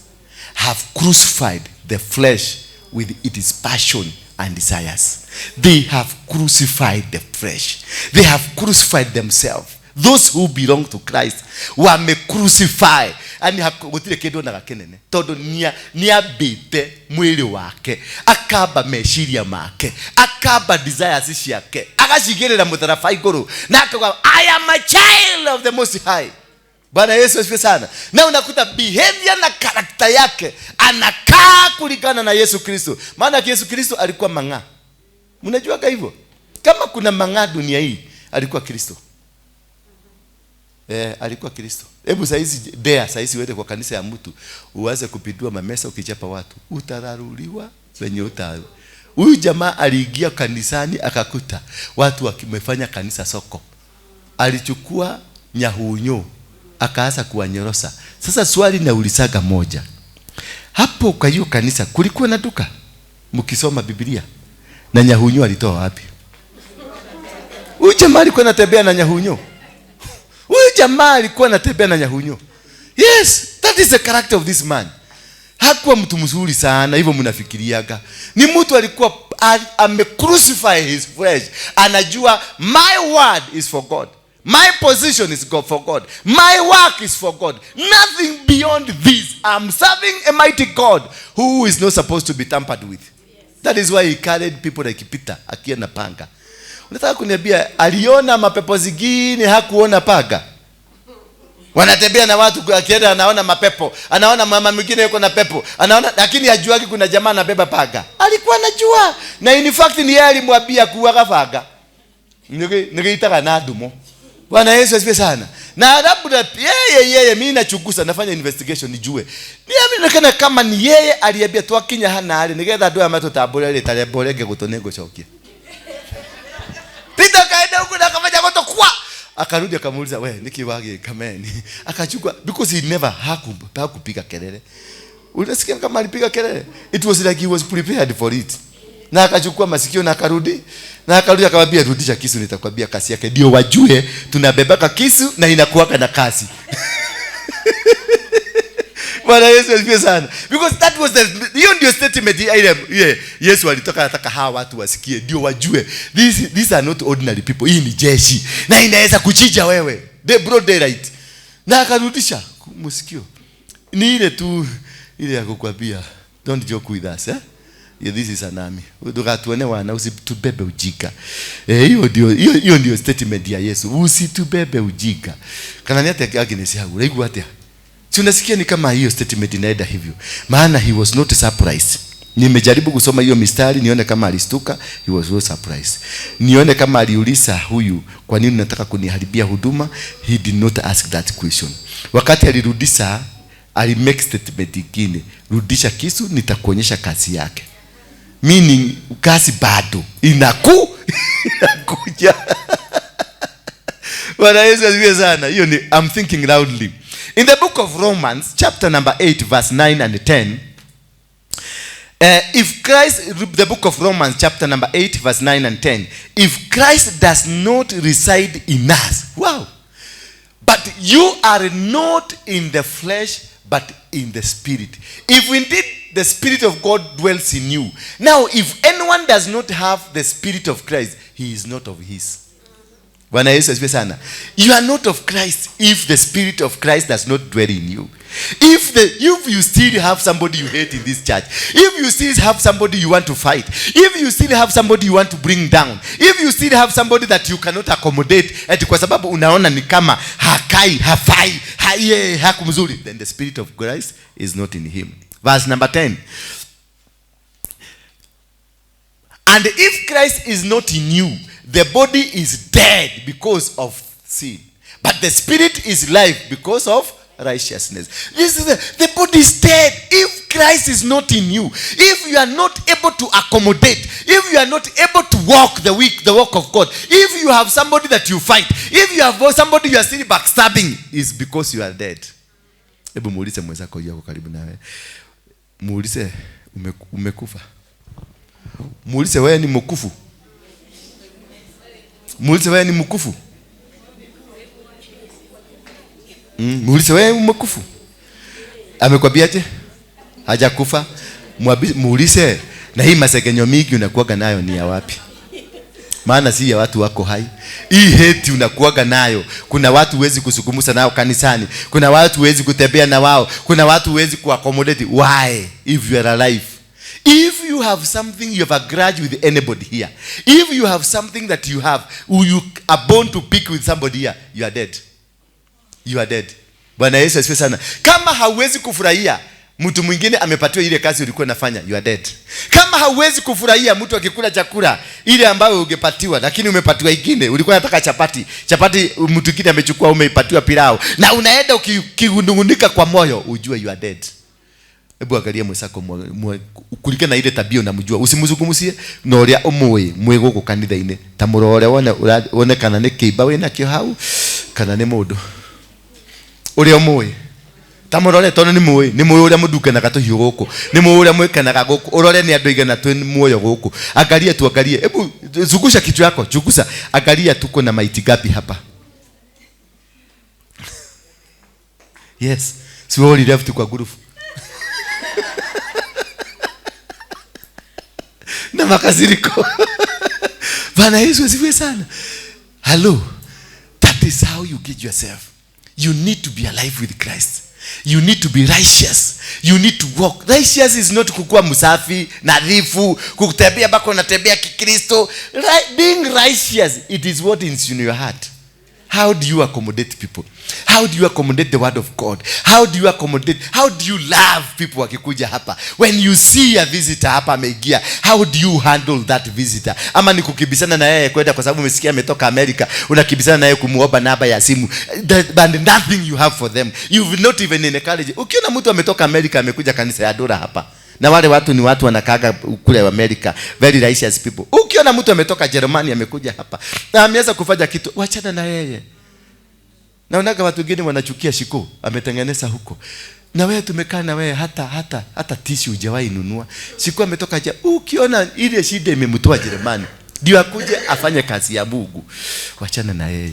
have crucified the flesh with its passion and desires. They have crucified the flesh. They have crucified themselves. Those who belong to Christ wame crucify. Yani gũtirĩ kĩndũ onaga kĩnene tondũ nĩambĩte mwĩrĩ wake, akamba meciria make, akamba desires ciake, agacigĩrĩra mũtharaba igũrũ na akauga, "I am a child of the Most High." Bwana Yesu asifiwe sana. Na unakuta behavior na character yake anakaa kulingana na Yesu Kristo. Maana Yesu Kristo alikuwa mang'aa. Mnajuaga hivyo? Kama kuna mang'aa dunia hii, alikuwa Kristo. Alikuwa Kristo. Hebu saizi dea saizi uende kwa kanisa ya mtu uanze kupindua mamesa ukichapa watu, utararuliwa venye uta. Huyu jamaa aliingia kanisani akakuta watu wakimefanya kanisa soko. Alichukua nyahunyo akaanza kuwanyorosa. Sasa swali naulizaga moja, hapo kwa hiyo kanisa kulikuwa na duka? Mkisoma Biblia, na nyahunyo alitoa wapi? Huyu jamaa alikuwa anatembea na nyahunyo. Huyu jamaa alikuwa anatembea na nyahunyo. Yes, that is the character of this man. Hakuwa mtu mzuri sana hivyo mnafikiriaga. Ni mtu alikuwa amecrucify his flesh. Anajua my word is for God. My position is God for God. My work is for God. Nothing beyond this. I'm serving a mighty God who is not supposed to be tampered with. That is why he carried people like Peter akienda panga. Unataka kuniambia aliona mapepo zingine, hakuona panga? Wanatembea na watu, akienda anaona mapepo, anaona mama mwingine yuko na pepo, anaona, lakini hajuagi kuna jamaa anabeba panga. Alikuwa anajua, na in fact ni yeye alimwambia kuaga panga nigiitaga na ndumo. Bwana Yesu asifiwe sana. Na labda yeye yeye, mimi nachunguza, nafanya investigation nijue. Niaminekana kama ni yeye aliambia twakinya hana ari nigetha andu aya matutambure rita rĩa mbore gũtũ nĩngũcokia. Peter akaenda huko na akafanya goto kwa, akarudi akamuuliza, "We niki wagĩka meni?" Akachukua, because he never hakupiga kelele. Unasikia kama alipiga kelele? It was like he was prepared for it. Na akachukua masikio na akarudi, na akarudi akamwambia, "Rudisha kisu, nitakwambia kasi yake." Ndio wajue tunabebaka kisu na inakuwaka na kasi. Bwana Yesu asifiwe sana. Because that was the hiyo ndio statement ile ile Yesu alitoka anataka hawa watu wasikie, ndio wajue these are not ordinary people. Hii ni jeshi na inaweza kuchinja wewe. The broad daylight. Na akarudisha msikio. Ni ile tu ile ya kukwambia, "Don't joke with us, eh? Yeah, this is an army. Ndũgatuone wana, usitubebe ujinga." Hiyo ndio statement ya Yesu. Usitubebe ujinga. Kana ni atia Agnes hau? Unaigua atia? Si unasikia ni kama hiyo statement inaenda hivyo. Maana he was not surprised. Nimejaribu kusoma hiyo mistari nione kama alistuka, he was not surprised. Nione kama aliuliza huyu, "Kwa nini unataka kuniharibia huduma?" He did not ask that question. Wakati alirudisha, alimake statement ingine, "Rudisha kisu, nitakuonyesha kazi yake." Meaning kazi bado inakuja. Bwana Yesu asifiwe sana. Hiyo ni I'm thinking loudly. In the book of Romans chapter number 8 verse 9 and 10, if Christ, the book of Romans chapter number 8 verse 9 and 10, if Christ does not reside in us, wow, but you are not in the flesh, but in the Spirit, if indeed the Spirit of God dwells in you. Now, if anyone does not have the Spirit of Christ, he is not of his. Bwana Yesu asifiwe sana. You are not of Christ if the Spirit of Christ does not dwell in you. If you still have somebody you hate in this church, if you still have somebody you want to fight, if you still have somebody you want to bring down, if you still have somebody that you cannot accommodate, eti kwa sababu unaona ni kama hakai, hafai, haye, haku mzuri, then the Spirit of Christ is not in him. Verse number 10. And if Christ is not in you, the body is dead because of sin, but the spirit is life because of righteousness. This is the body is dead if Christ is not in you. If you are not able to accommodate, if you are not able to walk the walk of God, if you have somebody that you fight, if you have somebody you are still backstabbing, is because you are dead. Hebu muulize mwenzako yuko karibu nawe. Muulize, "Umekufa?" Muulize, "Wewe ni mkufu?" Muulize wewe ni mkufu. Muulize wewe umekufu. Amekwambiaje? Hajakufa. Muulize na hii masegenyo mingi unakuwaga nayo ni ya wapi? Maana si ya watu wako hai. Hii hate unakuwaga nayo. Kuna watu huwezi kusukumusa nao kanisani. Kuna watu huwezi kutembea na wao. Kuna watu huwezi kuaccommodate. Why? If you are alive. If you have something, you have a grudge with anybody here. If you have something that you have, you are born to pick with somebody here, you are dead. You are dead. Bwana Yesu asifiwe sana. Kama hauwezi kufurahia mtu mwingine amepatiwa ile kazi ulikuwa unafanya, you are dead. Kama hauwezi kufurahia mtu akikula chakula ile ambayo ungepatiwa, lakini umepatiwa ingine, ulikuwa unataka chapati, chapati mtu mwingine amechukua, umeipatiwa pilau, na unaenda ukinungunika kwa moyo, ujue you are dead. Hebu angalia mwenzako kulingana na ile tabia unamjua, usimzungumzie na uria umui mwi guku kanitha-ini, ta murore wone wone kana ni kiimba wina kio hau kana ni mundu uria umui. Ta murore tondu ni mui, ni mui uria mudukanaga tuhiu guku, ni mui uria mwikanaga guku, urore ni andu igana twi muoyo guku. Angalia tu, angalie, hebu zungusha kichwa yako, chunguza, angalia tuko na maiti gapi hapa. Yes, si wewe left kwa group. Na makasiriko. Bwana Yesu asifiwe sana. Hello. That is how you get yourself. You need to be alive with Christ. You need to be righteous. You need to walk. Righteous is not kukua msafi, nadhifu, kutembea bako unatembea kikristo. Being righteous, it is what is in your heart. How do you accommodate people? How do you accommodate the word of God? How do you accommodate? How do you love people wakikuja hapa? When you see a visitor hapa ameingia, how do you handle that visitor? Ama ni kukibisana na yeye kwenda kwa sababu umesikia ametoka Amerika, unakibisana na yeye kumuomba namba ya simu. But nothing you have for them. You've not even encouraged. Ukiona mtu ametoka Amerika amekuja kanisa ya Dora hapa, na wale watu ni watu wanakaaga kule Amerika, very righteous people. Ukiona mtu ametoka Jerumani amekuja hapa na ameanza kufanya kitu, wachana na yeye. Naonaga watu wengine wanachukia Shiko ametengeneza huko. Na wewe tumekaa na wewe hata tissue hujawahi nunua. Shiko ametoka je, ukiona ile shida imemtoa Jerumani, ndio akuje afanye kazi ya Mungu. Wachana na yeye.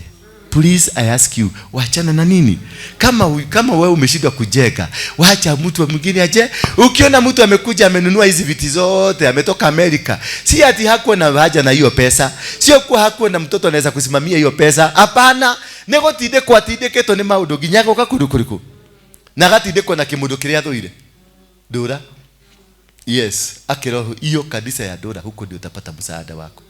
Please, I ask you, wachana na nini? Kama wewe umeshindwa kujenga, wacha mtu mwingine aje. Ukiona mtu amekuja amenunua hizi viti zote, ametoka Amerika, si ati hakuwa na haja na hiyo pesa, sio kwa hakuwa na mtoto anaweza kusimamia hiyo pesa. Hapana, nego tinde kwa tinde keto ni maundu nginya goka kurukuriku. Na gatinde kwa na kimundu kiria thuire. Dora. Yes, akiroho hiyo kanisa ya Dora, huko ndio utapata msaada wako.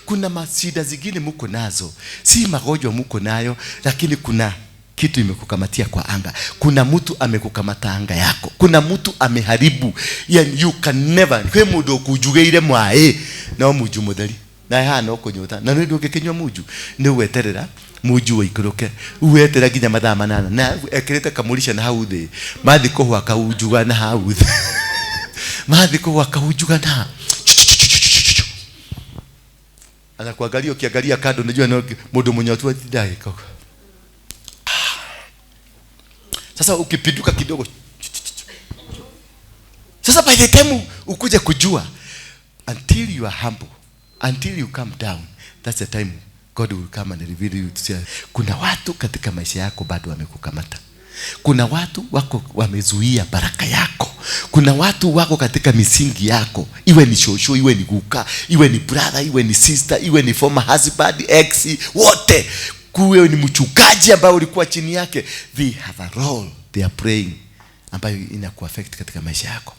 Kuna mashida zingine muko nazo, si magonjwa muko nayo, lakini kuna kitu imekukamatia kwa anga. Kuna mtu amekukamata anga yako. Kuna mtu ameharibu. Yani you can never. Kwe mundu kujugeire mwae no muju mutheri. Na haha no kunyuta. Na ndu ngikinywa muju ni gweterera muju waikuruke. Weterera nginya mathaa manana. Na ekirite kamurisha na hau thi. Mathi kuhwa kaujuga na hau thi. Mathi kuhwa kaujuga na. Anakuangalia, ukiangalia kando unajua no mundu munyotu atidai koko. Sasa ukipinduka kidogo. Sasa by the time ukuje kujua, until you are humble, until you come down, that's the time God will come and reveal you to say, kuna watu katika maisha yako bado wamekukamata. Kuna watu wako wamezuia baraka yako. Kuna watu wako katika misingi yako. Iwe ni shosho, iwe ni guka, iwe ni brother, iwe ni sister, iwe ni former husband, ex, wote. Kuwe ni mchungaji ambaye ulikuwa chini yake. They have a role they are playing ambayo inakuaffect katika maisha yako.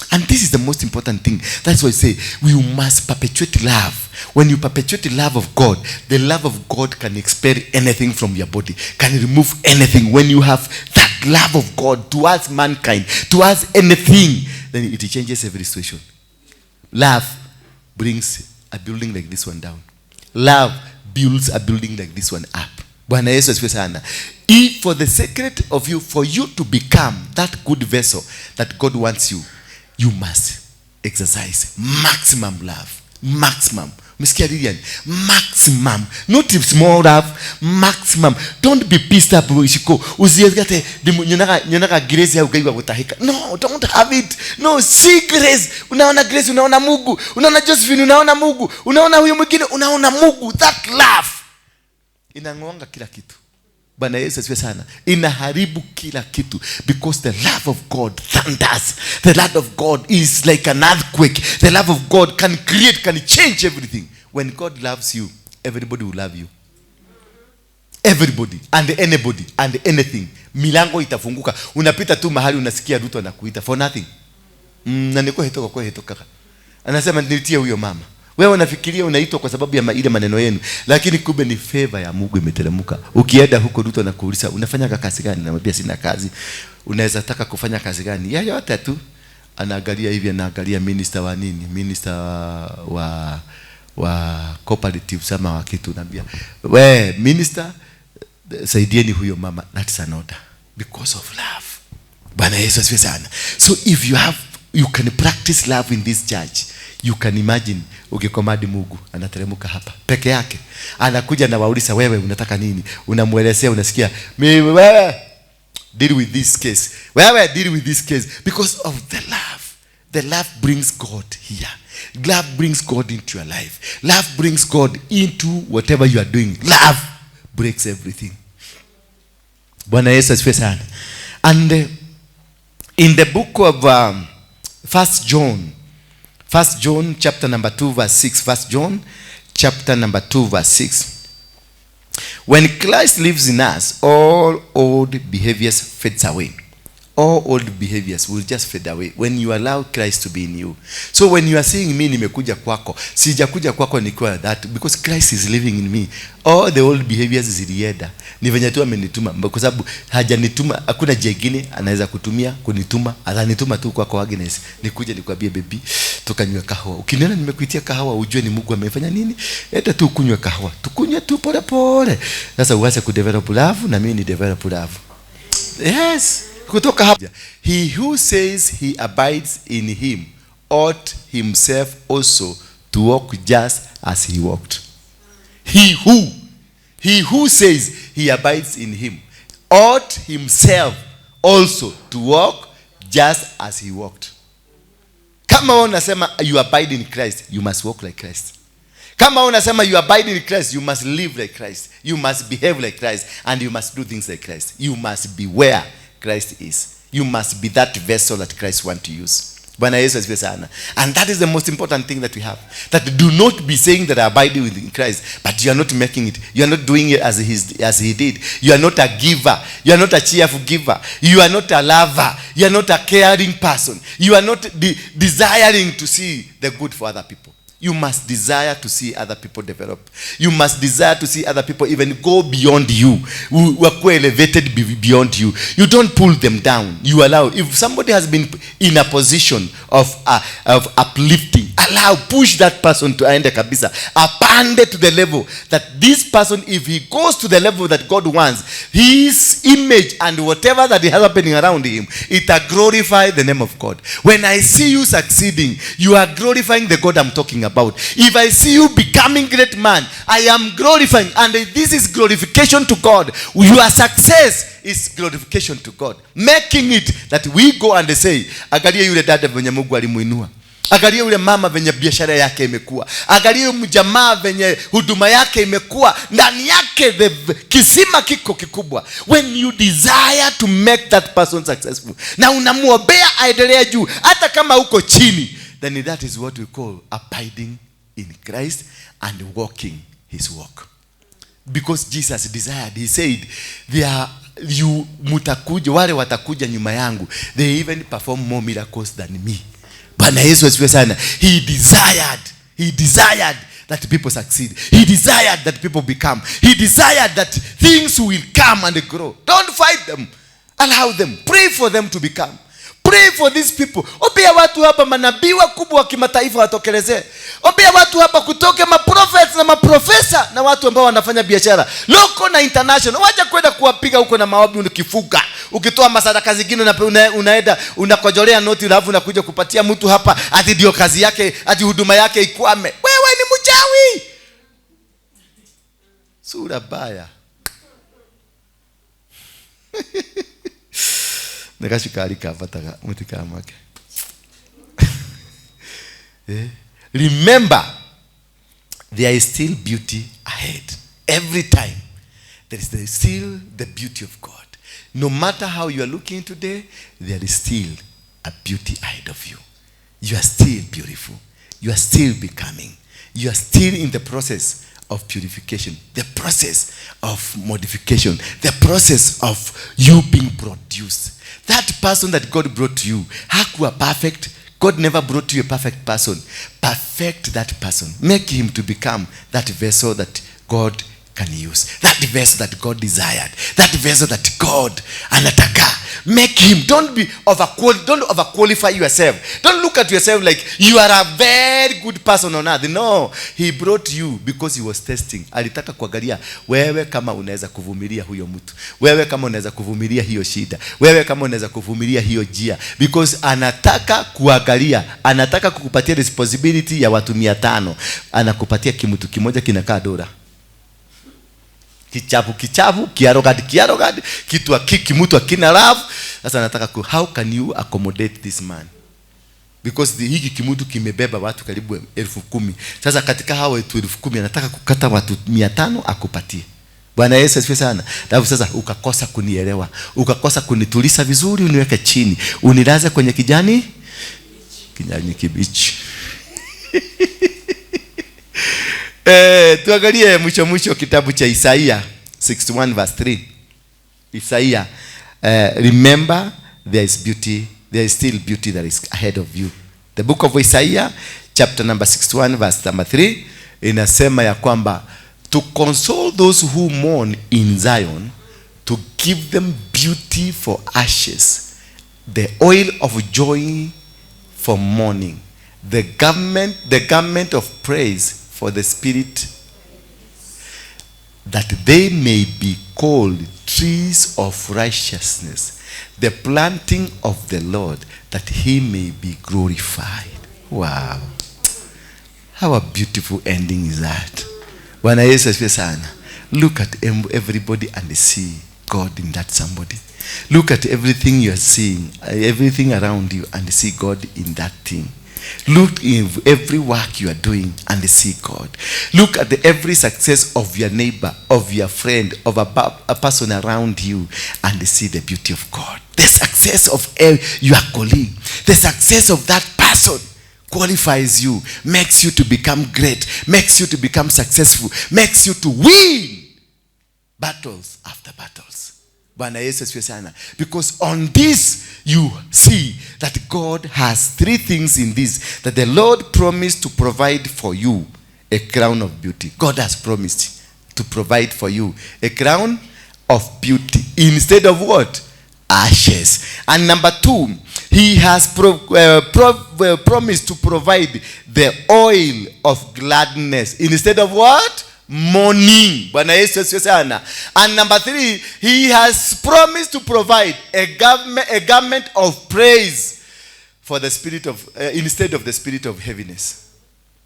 And this is the most important thing. That's why I say we must perpetuate love. When you perpetuate the love of God, the love of God can expel anything from your body, can remove anything. When you have that love of God towards mankind, towards anything, then it changes every situation. Love brings a building like this one down. Love builds a building like this one up. Bwana Yesu asifiwe sana. If for the secret of you, for you to become that good vessel that God wants you, you must exercise maximum love, maximum Msikia Lilian, maximum, not small love, maximum. Don't be pissed up Shiko. Usiegate nyonaga nyonaga Grace au ngaigua gutahika. No, don't have it. No, see Grace. Unaona Grace, unaona Mungu. Unaona Josephine, unaona Mungu. Unaona huyu mwingine, unaona Mungu. That love inang'oanga kila kitu. Bwana Yesu asifiwe sana. Inaharibu kila kitu because the love of God thunders. The love of God is like an earthquake. The love of God can create, can change everything. When God loves you, everybody will love you. Everybody and anybody and anything. Milango itafunguka. Unapita tu mahali unasikia Ruto anakuita for nothing. Na niko hetoka kwa hetoka. Anasema nitie huyo mama. Wewe unafikiria unaitwa kwa sababu ya ile maneno yenu, lakini kumbe ni favor ya Mungu imeteremka. Ukienda huko Ruto anakuuliza unafanya kazi gani? Namwambia sina kazi. Unaweza taka kufanya kazi gani? Ya yote tu. Anaangalia hivi, anaangalia minister wa nini? Minister wa cooperative sama wa kitu, naambia we minister, saidieni huyo mama. That's an order because of love. Bwana Yesu asifiwe sana. So if you have, you can practice love in this church. You can imagine ukicommand Mungu anateremka hapa peke yake, anakuja na wauliza wewe unataka nini, unamuelezea, unasikia mimi, wewe deal with this case, wewe deal with this case, because of the love. The love brings God here. Love brings God into your life. Love brings God into whatever you are doing. Love breaks everything. Bwana Yesu asifiwe sana. And in the book of First John, First John chapter number 2 verse 6, First John chapter number 2 verse 6. When Christ lives in us, all old behaviors fades away. All old behaviors will just fade away when you allow Christ to be in you. So when you are seeing me nimekuja kwako, sijakuja kwako nikiwa that, because Christ is living in me. All the old behaviors zilienda. Ni venye tu amenituma, kwa sababu hajanituma, hakuna jengine anaweza kutumia kunituma, atanituma tu kwako Agnes. Nikuje nikwambie baby, tukanywe kahawa. Ukiniona nimekuitia kahawa ujue ni Mungu amefanya nini? Enda tu kunywe kahawa. Tukunywe tu pole pole. Sasa uanze kudevelop love na mimi ni develop love. Yes. Kutoka hapo, he who says he abides in him ought himself also to walk just as he walked. He who says he abides in him ought himself also to walk just as he walked. Kama wewe unasema you abide in Christ, you must walk like Christ. Kama wewe unasema you abide in Christ, you must live like Christ. You must behave like Christ and you must do things like Christ. You must be where Christ is. You must be that vessel that Christ wants to use. Bwana Yesu asifiwe sana. And that is the most important thing that we have. That do not be saying that I abide in Christ, but you are not making it. You are not doing it as he did. You are not a giver. You are not a cheerful giver. You are not a lover. You are not a caring person. You are not desiring to see the good for other people. You must desire to see other people develop. You must desire to see other people even go beyond you. Wakuwe elevated beyond you. You don't pull them down. You allow. If somebody has been in a position of uplifting, allow, push that person to aende kabisa. Apande to the level that this person, if he goes to the level that God wants, his image and whatever that is happening around him, it will glorify the name of God. When I see you succeeding, you are glorifying the God I'm talking about. If I see you becoming great man, I am glorifying, and this is glorification to God. Your success is glorification to God, making it that we go and say, angalia yule dada venye Mungu alimuinua, angalia yule mama venye biashara yake imekuwa, angalia yule mjamaa venye huduma yake imekuwa, ndani yake the kisima kiko kikubwa. When you desire to make that person successful na unamuombea aendelee juu hata kama uko chini, then that is what we call abiding in Christ and walking his walk. Because Jesus desired, he said, there are, you mutakuja, wale watakuja nyuma yangu, they even perform more miracles than me. Bwana Yesu asifiwe sana. He desired that people succeed. He desired that people become. He desired that things will come and grow. Don't fight them. Allow them. Pray for them to become. Pray for these people. Ombea watu hapa manabii wakubwa wa kimataifa watokelezee. Ombea watu hapa kutoke maprophets na maprofesa na watu ambao wanafanya biashara local na international. Wacha kwenda kuwapiga huko na maombi ukifuka. Ukitoa masadaka zingine unaenda unakojolea noti alafu unakuja kupatia mtu hapa ati ndio kazi yake, ati huduma yake ikwame. Wewe ni mchawi. Mchawi, sura baya. Nĩ gacukari kambataga mũtikamake. Eh? Remember, there is still beauty ahead. Every time there is still the beauty of God. No matter how you are looking today, there is still a beauty ahead of you. You are still beautiful. You are still becoming. You are still in the process of purification, the process of modification, the process of you being produced. That person that God brought to you, hakuwa perfect. God never brought you a perfect person. Perfect that person. Make him to become that vessel that God can use. That vessel that God desired. That vessel that God anataka. Make him. Don't overqualify yourself. Don't look at yourself like you are a very good person on earth. No, he brought you because he was testing. Alitaka kuangalia wewe kama unaweza kuvumilia huyo mtu. Wewe kama unaweza kuvumilia hiyo shida. Wewe kama unaweza kuvumilia hiyo njia. Because anataka kuangalia, anataka kukupatia responsibility ya watu 500. Anakupatia kimutu kimoja kinakaa dora. Kichafu kichafu, kiarogadi kiarogadi, kitu akiki mtu akina love. Sasa nataka ku, how can you accommodate this man? Because hiki kimutu kimebeba watu karibu 10,000. Sasa katika hao watu 10,000 anataka kukata watu 500 akupatie. Bwana Yesu asifiwe sana. Alafu sasa ukakosa kunielewa, ukakosa kunituliza vizuri, uniweke chini, unilaze kwenye kijani kibichi. Tuangalie mwisho mwisho kitabu cha Isaiah 61 verse 3. Isaiah, remember there is beauty, there is still beauty that is ahead of you. The book of Isaiah chapter number 61 verse number 3 inasema ya kwamba to console those who mourn in Zion, to give them beauty for ashes, the oil of joy for mourning, the garment of praise for the spirit, that they may be called trees of righteousness, the planting of the Lord, that he may be glorified. Wow. How a beautiful ending is that. Bwana Yesu asifiwe sana. Look at everybody and see God in that somebody. Look at everything you are seeing, everything around you, and see God in that thing. Look in every work you are doing and see God. Look at every success of your neighbor, of your friend, of a person around you, and see the beauty of God. The success of your colleague, the success of that person qualifies you, makes you to become great, makes you to become successful, makes you to win battles after battles. Bwana Yesu asifiwe sana. Because on this you see that God has three things in this, that the Lord promised to provide for you a crown of beauty. God has promised to provide for you a crown of beauty instead of what? Ashes. And number two, he has promised to provide the oil of gladness instead of what? Mourning. Bwana Yesu asifiwe sana. And number three, he has promised to provide a garment of praise for the spirit of instead of the spirit of heaviness.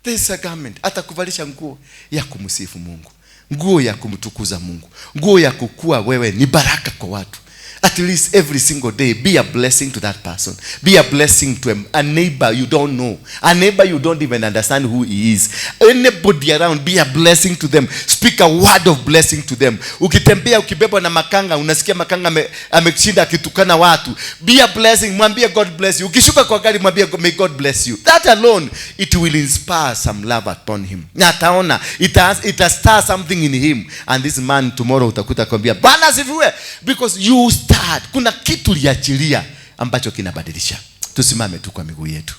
This is a garment. Atakuvalisha nguo ya kumsifu Mungu, nguo ya kumtukuza Mungu, nguo ya kukua wewe ni baraka kwa watu. At least every single day, be a blessing to that person. Be a blessing to a neighbor you don't know. A neighbor you don't even understand who he is. Anybody around, be a blessing to them. Speak a word of blessing to them. Ukitembea, ukibebwa na makanga, unasikia makanga ameshinda akitukana watu. Be a blessing, mwambie God bless you. Ukishuka kwa gari, mwambie may God bless you. That alone, it will inspire some love upon him. Na ataona, it has stir something in him. And this man tomorrow utakuta kwambia, Bwana asifiwe. Because you start. Kuna kitu liachilia ambacho kinabadilisha. Tusimame tu kwa miguu yetu.